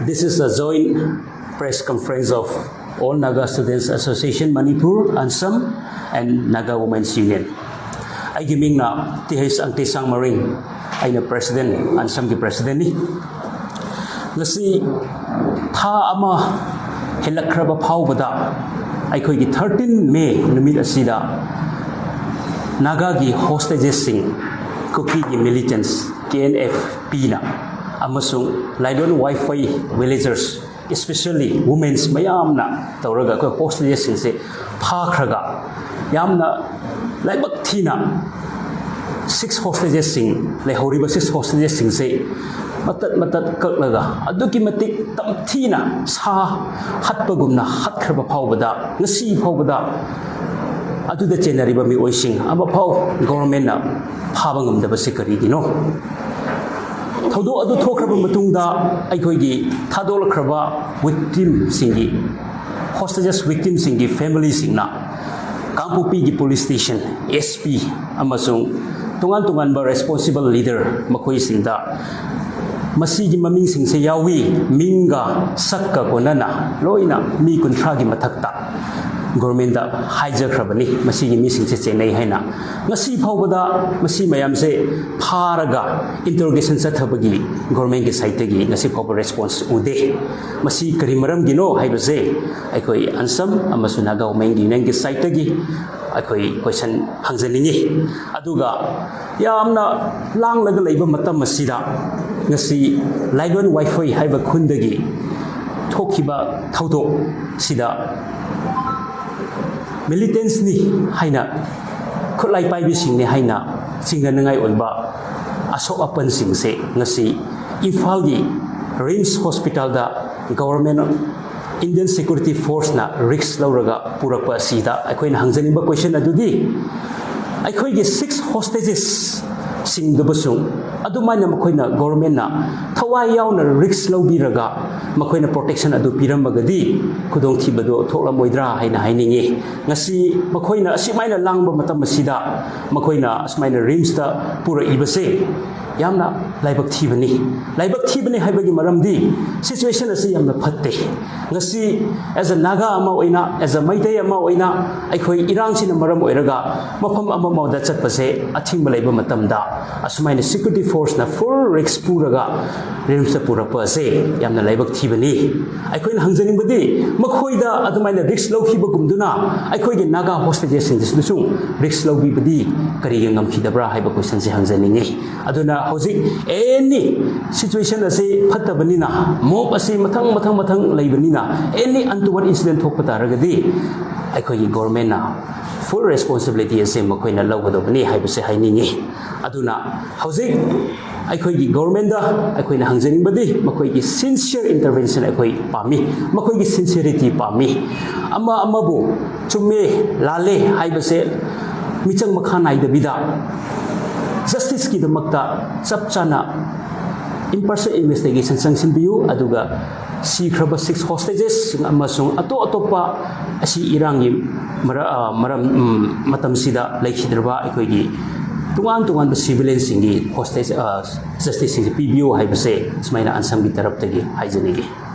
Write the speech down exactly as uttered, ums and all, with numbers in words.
This is a joint press conference of All Naga Students Association Manipur, ANSAM, and Naga Women's Union. ꯑꯩꯒꯤ ꯃꯤꯡꯅ T H ꯑꯪꯇꯦꯁꯥꯡ ꯃꯔꯤꯡ, ꯑꯩꯅ president, ꯑꯟꯁꯝꯒꯤ ꯄ꯭ꯔꯦꯁꯤꯗꯦꯟꯅꯤ꯫ ꯉꯁꯤ ꯊꯥ ꯑꯃ ꯍꯦꯜꯂꯛꯈ꯭ꯔꯕ ꯐꯥꯎꯕꯗ ꯑꯩꯈꯣꯏꯒꯤ ꯊꯥꯔꯇꯤꯟ ꯃꯦ ꯅꯨꯃꯤꯠ ꯑꯁꯤꯗ ꯅꯥꯒꯥꯒꯤ ꯍꯣꯁꯇꯦꯖꯦꯁꯁꯤꯡ, ꯀꯨꯀꯤꯒꯤ ꯃꯤꯂꯤꯇꯦꯟꯁ, ꯀꯦ ꯑꯦꯟ ꯑꯦꯐ ꯄꯤꯅ ꯑꯃꯁꯨꯡ ꯂꯥꯏꯂꯣꯟ ꯋꯥꯏꯐꯩ ꯚꯤꯂꯦꯖꯔꯁ, especially women's ꯃꯌꯥꯝꯅ ꯇꯧꯔꯒ ꯑꯩꯈꯣꯏ ꯍꯣꯁꯇꯦꯖꯦꯁꯁꯤꯡꯁꯦ ꯐꯥꯈ꯭ꯔꯒ, ꯌꯥꯝꯅ ꯂꯥꯏꯕꯛ ꯊꯤꯅ ꯁꯤꯛꯁ ꯍꯣꯁꯇꯦꯖꯦꯁꯁꯤꯡ, ꯂꯩꯍꯧꯔꯤꯕ ꯁꯤꯛꯁ ꯍꯣꯁꯇꯦꯖꯦꯁꯁꯤꯡꯁꯦ ꯃꯇꯠ ꯃꯇꯠ ꯀꯛꯂꯒ ꯑꯗꯨꯛꯀꯤ ꯃꯇꯤꯛ ꯇꯝꯊꯤꯅ ꯁꯥ ꯍꯠꯄꯒꯨꯝꯅ ꯍꯠꯈ꯭ꯔꯕ ꯐꯥꯎꯕꯗ, ꯉꯁꯤ ꯐꯥꯎꯕꯗ ꯑꯗꯨꯗ ꯆꯦꯟꯅꯔꯤꯕ ꯃꯤꯑꯣꯏꯁꯤꯡ ꯑꯃꯐꯥꯎ ꯒꯣꯚꯔꯟꯃꯦꯟꯠꯅ ꯐꯥꯕ ꯉꯝꯗꯕꯁꯤ ꯀꯔꯤꯒꯤꯅꯣ? ꯊꯧꯗꯣꯛ ꯑꯗꯨ ꯊꯣꯛꯈ꯭ꯔꯕ ꯃꯇꯨꯡꯗ ꯑꯩꯈꯣꯏꯒꯤ ꯊꯥꯗꯣꯛꯂꯛꯈ꯭ꯔꯕ ꯋꯤꯛꯇꯤꯝꯁꯤꯡꯒꯤ, ꯍꯣꯁꯇꯦꯖꯦꯁ ꯋꯤꯛꯇꯤꯝꯁꯤꯡꯒꯤ ꯐꯦꯃꯤꯂꯤꯁꯤꯡꯅ ꯀꯥꯡꯄꯣꯛꯄꯤꯒꯤ ꯄꯨꯂꯤꯁ ꯁ꯭ꯇꯦꯁꯟ, ꯑꯦꯁ ꯄꯤ ꯑꯃꯁꯨꯡ ꯇꯣꯉꯥꯟ ꯇꯣꯉꯥꯟꯕ ꯔꯦꯁꯄꯣꯟꯁꯤꯕꯜ ꯂꯤꯗꯔ ꯃꯈꯣꯏꯁꯤꯡꯗ ꯃꯁꯤꯒꯤ ꯃꯃꯤꯡꯁꯤꯡꯁꯦ ꯌꯥꯎꯏ, ꯃꯤꯡꯒ ꯁꯛꯀ ꯀꯣꯟꯅꯅ ꯂꯣꯏꯅ ꯃꯤ ꯀꯨꯟꯊ꯭ꯔꯥꯒꯤ ꯃꯊꯛꯇ ꯒꯣꯚꯔꯟꯃꯦꯟꯠꯇ ꯍꯥꯏꯖꯈ꯭ꯔꯕꯅꯤ, ꯃꯁꯤꯒꯤ ꯃꯤꯁꯤꯡꯁꯦ ꯆꯦꯟꯅꯩ ꯍꯥꯏꯅ꯫ ꯉꯁꯤ ꯐꯥꯎꯕꯗ ꯃꯁꯤ ꯃꯌꯥꯝꯁꯦ ꯐꯥꯔꯒ ꯏꯟꯇꯔꯣꯒꯦꯁꯟ ꯆꯠꯊꯕꯒꯤ ꯒꯣꯚꯔꯟꯃꯦꯟꯠꯀꯤ ꯁꯥꯏꯠꯇꯒꯤ ꯉꯁꯤ ꯐꯥꯎꯕ ꯔꯦꯁꯄꯣꯟꯁ ꯎꯗꯦ꯫ ꯃꯁꯤ ꯀꯔꯤ ꯃꯔꯝꯒꯤꯅꯣ ꯍꯥꯏꯕꯁꯦ ꯑꯩꯈꯣꯏ ꯑꯟꯁꯝ ꯑꯃꯁꯨꯡ ꯅꯥꯒꯥ ꯋꯨꯃꯦꯟꯒꯤ ꯌꯨꯅꯤꯌꯟꯒꯤ ꯁꯥꯏꯠꯇꯒꯤ ꯑꯩꯈꯣꯏ ꯀꯣꯏꯁꯟ ꯍꯪꯖꯅꯤꯡꯉꯤ꯫ ꯑꯗꯨꯒ ꯌꯥꯝꯅ ꯂꯥꯡꯂꯒ ꯂꯩꯕ ꯃꯇꯝ ꯑꯁꯤꯗ ꯉꯁꯤ ꯂꯥꯏꯂꯣꯟ ꯋꯥꯏꯐꯩ ꯍꯥꯏꯕ ꯈꯨꯟꯗꯒꯤ ꯊꯣꯛꯈꯤꯕ ꯊꯧꯗꯣꯛꯁꯤꯗ ꯃꯤꯂꯤꯇꯦꯟꯁꯅꯤ ꯍꯥꯏꯅ, ꯈꯨꯠꯂꯥꯏ ꯄꯥꯏꯕꯤꯁꯤꯡꯅꯤ ꯍꯥꯏꯅ ꯆꯤꯡꯅꯅꯤꯡꯉꯥꯏ ꯑꯣꯏꯕ ꯑꯁꯣꯛ ꯑꯄꯟꯁꯤꯡꯁꯦ ꯉꯁꯤ ꯏꯝꯐꯥꯜꯒꯤ ꯔꯤꯝꯁ ꯍꯣꯁꯄꯤꯇꯥꯜꯗ ꯒꯣꯚꯔꯟꯃꯦꯟꯠ, ꯏꯟꯗꯤꯌꯟ ꯁꯦꯀ꯭ꯌꯨꯔꯤꯇꯤ ꯐꯣꯔꯁꯅ ꯔꯤꯁꯛ ꯂꯧꯔꯒ ꯄꯨꯔꯛꯄ ꯑꯁꯤꯗ ꯑꯩꯈꯣꯏꯅ ꯍꯪꯖꯅꯤꯡꯕ ꯀꯣꯏꯁꯟ ꯑꯗꯨꯗꯤ, ꯑꯩꯈꯣꯏꯒꯤ ꯁꯤꯛꯁ ꯍꯣꯁꯇꯦꯖꯦꯁꯁꯤꯡꯗꯨꯕꯨꯁꯨ ꯑꯗꯨꯃꯥꯏꯅ ꯃꯈꯣꯏꯅ, ꯒꯣꯚꯔꯟꯃꯦꯟꯠꯅ ꯊꯋꯥꯏ ꯌꯥꯎꯅ ꯔꯤꯁꯛ ꯂꯧꯕꯤꯔꯒ ꯃꯈꯣꯏꯅ ꯄ꯭ꯔꯣꯇꯦꯛꯁꯟ ꯑꯗꯨ ꯄꯤꯔꯝꯃꯒꯗꯤ ꯈꯨꯗꯣꯡꯊꯤꯕꯗꯨ ꯊꯣꯛꯂꯝꯃꯣꯏꯗ꯭ꯔꯥ ꯍꯥꯏꯅ ꯍꯥꯏꯅꯤꯡꯉꯤ꯫ ꯉꯁꯤ ꯃꯈꯣꯏꯅ ꯑꯁꯨꯃꯥꯏꯅ ꯂꯥꯡꯕ ꯃꯇꯝ ꯑꯁꯤꯗ ꯃꯈꯣꯏꯅ ꯑꯁꯨꯃꯥꯏꯅ ꯔꯤꯝꯁꯇ ꯄꯨꯔꯛꯏꯕꯁꯦ ꯌꯥꯝꯅ ꯂꯥꯏꯕꯛ ꯊꯤꯕꯅꯤ꯫ ꯂꯥꯏꯕꯛ ꯊꯤꯕꯅꯤ ꯍꯥꯏꯕꯒꯤ ꯃꯔꯝꯗꯤ situation ꯑꯁꯤ ꯌꯥꯝꯅ ꯐꯠꯇꯦ꯫ ꯉꯁꯤ as a Naga ꯑꯃ ꯑꯣꯏꯅ, as a ꯃꯩꯇꯩ ꯑꯃ ꯑꯣꯏꯅ, ꯑꯩꯈꯣꯏ ꯏꯔꯥꯡꯁꯤꯅ ꯃꯔꯝ ꯑꯣꯏꯔꯒ ꯃꯐꯝ ꯑꯃꯃꯗ ꯆꯠꯄꯁꯦ ꯑꯊꯤꯡꯕ ꯂꯩꯕ ꯃꯇꯝꯗ ꯑꯁꯨꯃꯥꯏꯅ security forceꯅ full risk ꯄꯨꯔꯒ RIMSꯇ ꯄꯨꯔꯛꯄ ꯑꯁꯦ ꯌꯥꯝꯅ ꯂꯥꯏꯕꯛ ꯊꯤꯕꯅꯤ꯫ ꯑꯩꯈꯣꯏꯅ ꯍꯪꯖꯅꯤꯡꯕꯗꯤ ꯃꯈꯣꯏꯗ ꯑꯗꯨꯃꯥꯏꯅ risk ꯂꯧꯈꯤꯕꯒꯨꯝꯗꯨꯅ ꯑꯩꯈꯣꯏꯒꯤ Naga hostagesꯁꯤꯡꯗꯁꯨ risk ꯂꯧꯕꯤꯕꯗꯤ ꯀꯔꯤꯒꯤ ꯉꯝꯈꯤꯗꯕ꯭ꯔꯥ ꯍꯥꯏꯕ questionꯁꯦ ꯍꯪꯖꯅꯤꯡꯉꯤ꯫ ꯑꯗꯨꯅ ꯍꯧꯖꯤꯛ any situation ꯑꯁꯤ ꯐꯠꯇꯕꯅꯤꯅ, mob ꯑꯁꯤ ꯃꯊꯪ ꯃꯊꯪ ꯃꯊꯪ ꯂꯩꯕꯅꯤꯅ, any untoward incident ꯊꯣꯛꯄ ꯇꯥꯔꯒꯗꯤ ꯑꯩꯈꯣꯏꯒꯤ governmentꯅ full responsibility ꯑꯁꯤ ꯃꯈꯣꯏꯅ ꯂꯧꯒꯗꯧꯕꯅꯤ ꯍꯥꯏꯕꯁꯦ ꯍꯥꯏꯅꯤꯡꯉꯤ꯫ ꯑꯗꯨꯅ ꯍꯧꯖꯤꯛ ꯑꯩꯈꯣꯏꯒꯤ governmentꯗ ꯑꯩꯈꯣꯏꯅ ꯍꯪꯖꯅꯤꯡꯕꯗꯤ ꯃꯈꯣꯏꯒꯤ sincere intervention ꯑꯩꯈꯣꯏ ꯄꯥꯝꯃꯤ, ꯃꯈꯣꯏꯒꯤ sincerity ꯄꯥꯝꯃꯤ꯫ ꯑꯃ ꯑꯃꯕꯨ ꯆꯨꯝꯃꯦ ꯂꯥꯜꯂꯦ ꯍꯥꯏꯕꯁꯦ ꯃꯤꯆꯪ ꯃꯈꯥ ꯅꯥꯏꯗꯕꯤꯗ justiceꯀꯤꯗꯃꯛꯇ ꯆꯞ ꯆꯥꯅ impartial investigation ꯆꯪꯁꯤꯟꯕꯤꯌꯨ, ꯑꯗꯨꯒ ꯁꯤꯈ꯭ꯔꯕ six hostagesꯁꯤꯡ ꯑꯃꯁꯨꯡ ꯑꯇꯣꯞ ꯑꯇꯣꯞꯄ ꯑꯁꯤ ꯏꯔꯥꯡꯒꯤ ꯃꯔ-, ꯑ, ꯃꯔꯝ, ꯎꯝ, ꯃꯇꯝꯁꯤꯗ ꯂꯩꯈꯤꯗ꯭ꯔꯕ ꯑꯩꯈꯣꯏꯒꯤ ꯇꯣꯉꯥꯟ ꯇꯣꯉꯥꯟꯕ civilianꯁꯤꯡꯒꯤ hostage, ꯑ, justiceꯁꯤꯡꯁꯦ ꯄꯤꯕꯤꯌꯨ ꯍꯥꯏꯕꯁꯦ ꯁꯨꯃꯥꯏꯅ ꯑꯟꯁꯝꯒꯤ ꯇꯔꯞꯇꯒꯤ ꯍꯥꯏꯖꯅꯤꯡꯏ꯫